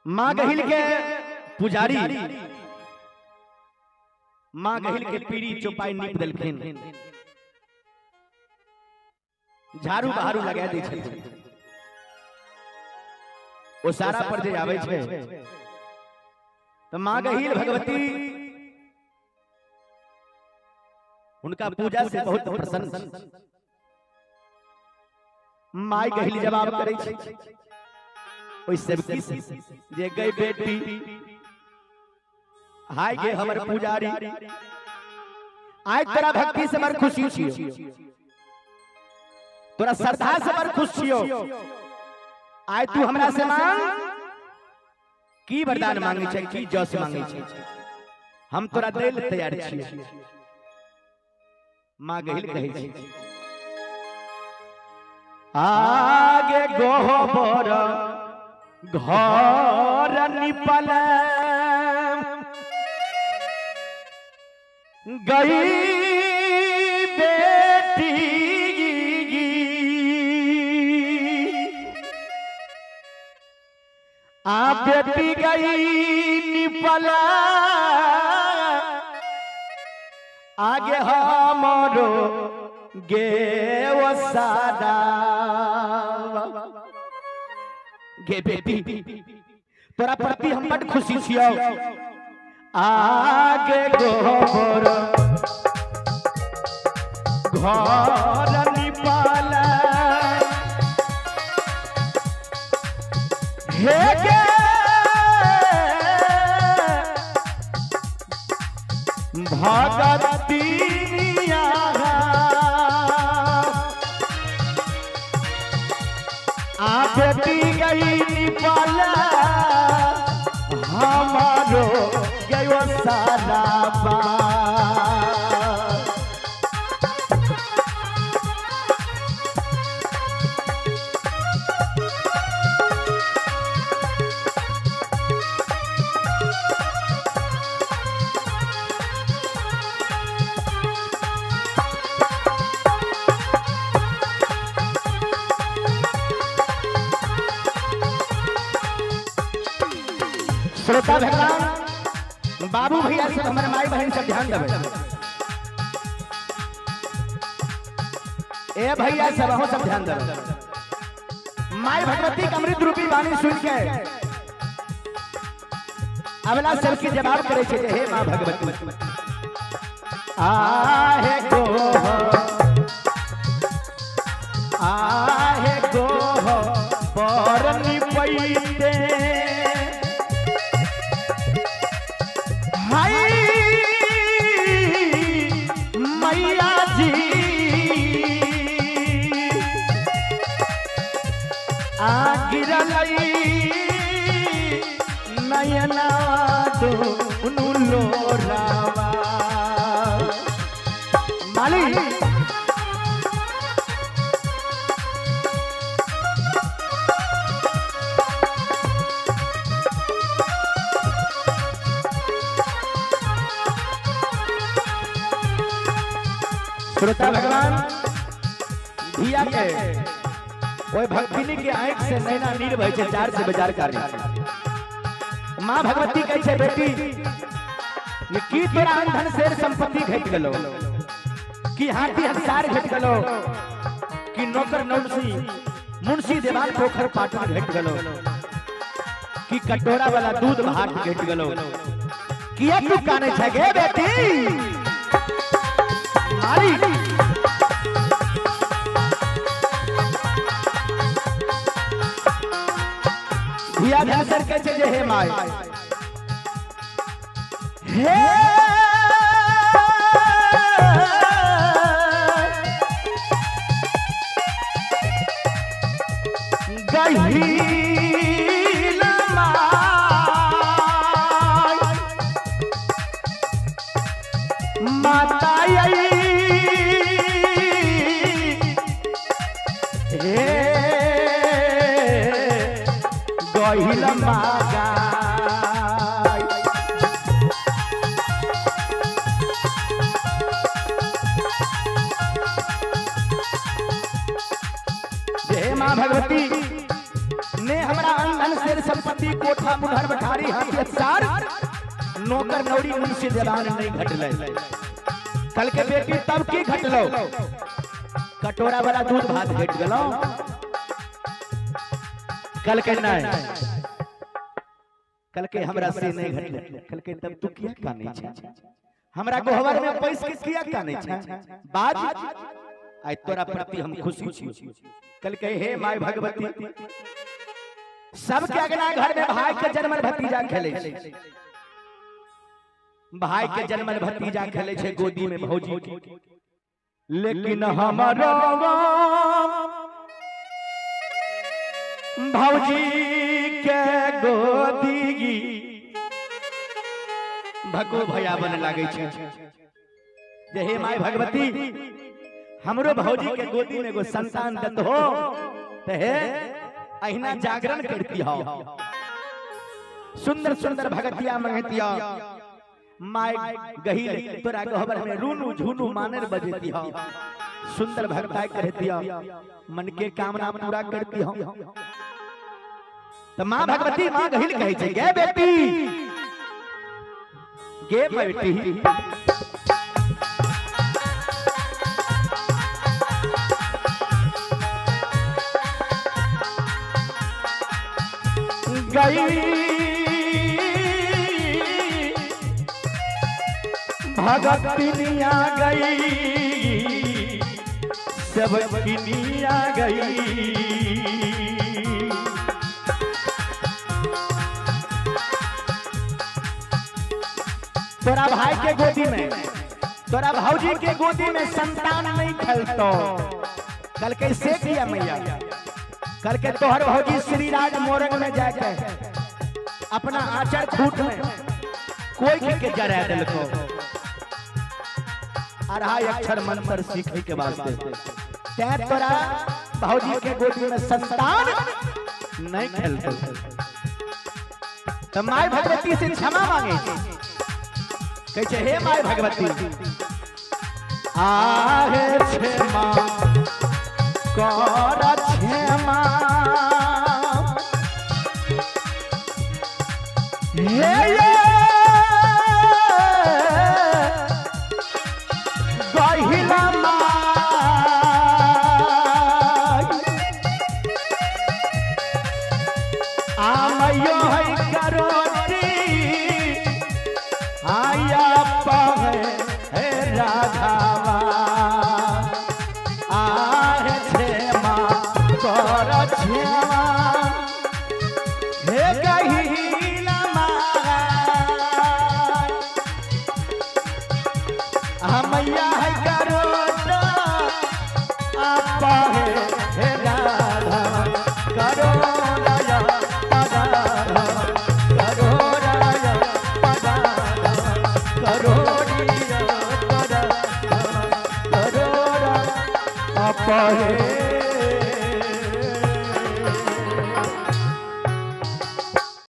माँ गहिल के पुजारी माँ गहिल के पीड़ी चौपाई नीप देलखिन, झाड़ू बहारू लगा दै छथिन। ओ सारा पर जे आबै छै तो माँ गहिल भगवती उनका पूजा से बहुत प्रसन्न। माई गहिल जवाब करै छै ओइ सेवकी से जे गई बेटी हाय गे हमर पुजारी, आइ तोरा भक्ति से बड़ खुशी छियो, तोरा श्रद्धा से बड़ खुश छियो, आइ तू हमरा से मांग की वरदान मांगे छै, की जस मांगे छै, हम तोरा दै ले तैयार छियो। माँ गहिल कहै छै आगे गोबर घर निपल गई बेटी, आ बेटी गई निपल आगे हमरो गे वो सादा। गे बेटी तोरा प्रति हम बड़ खुशी छियो, आगे गोबर घर निपल हे गे भगतिया आ बेटी गई निपल हमारो गयो सारा बा। श्रोता भगवान बाबू भैया सब हमारे माई बहन सब ध्यान देवे, ए भैया सब अहो सब ध्यान देवे। माई भगवती के अमृत रूपी वाणी सुन के अगला सबके जवाब करे छे हे माँ भगवती आहे गोह आहे गोह पर निपैते मैया जी आ गिरलई नयना दुनु लोरावा। माली श्रोता भगवान धिया के ओए भक्तिनी के आंख से नैना नीर बहे छै चार से बाजार कार्य। माँ भगवती कहै छै बेटी ये की तोरा धन शेर संपत्ति घट गेलो, की हाथी हंसार घट गेलो, की नौकर नौसी मुंशी देवाल पोखर पाटन घट गेलो, की कटोरा वाला दूध भात घट गेलो, किया तू काने छै गे बेटी। मारी धिया धनसर कहै छै जे हे my हे गहिल my माता हे गहिल मागाई। हे माँ भगवती ने हमरा अन्न धन शेर संपत्ति कोठा मुहर बठारी हाथी सार नौकर नौरी मुंशी देवान नहीं घटले। कल के बेटी तब की घटलो कटोरा वाला दूध भात घट गलो। कल के नहीं कल के हमरा से नहीं घटले। कल के तब तू किया का नहीं छे हमरा गोहवर में पैस के किया का नहीं छे बाज आई तोरा प्रति हम खुशी छी। कल के हे my Bhagwati सबके अगला घर में भाई के जन्मल भतीजा खेले छे भाई के जन्मल भतीजा खेले छे गोदी में भौजी लेकिन हमारा भौजी के गोदी भगो भैया बन लागे छे। जे हे my Bhagwati हमरो भौजी के गोदी में एगो संतान दत हो ते हे अहिना जागरण करती हो सुंदर सुंदर भगतिया मंगतिया my गहील तोरा गहबर में रूनू झूनू मानर बजती हो सुंदर भगताई करती हो मन के कामना पूरा करती हो। तो मां भगवती मां गहील कहे छे गे बेटी गे बेटी गई भगतिनिया गई सबकिनिया गई तोरा भाई के गोदी में तोरा भौजी के गोदी में संतान नहीं खेलतो। कल कैसे किया मैया कल के तोहर भौजी श्रीराज मोरंग में जाके अपना आचर खूट में कोई के जरा दिलको अढ़ाई अक्षर मंत्र सीखे के वास्ते तै तोरा भौजी के गोदी में संतान नहीं खेलते। तो my Bhagwati से क्षमा मांगे कहे हे my Bhagwati आहे क्षमा कर क्षमा हे गहिला माई आमयो है करोटी आया पहे हे राधावा आहे क्षमा कर क्षमा हे गहिला माई मैया है करोटा आपा है राधा करो राया पदारा करो राया पदारा करो रिया पदारा करो रा आपा है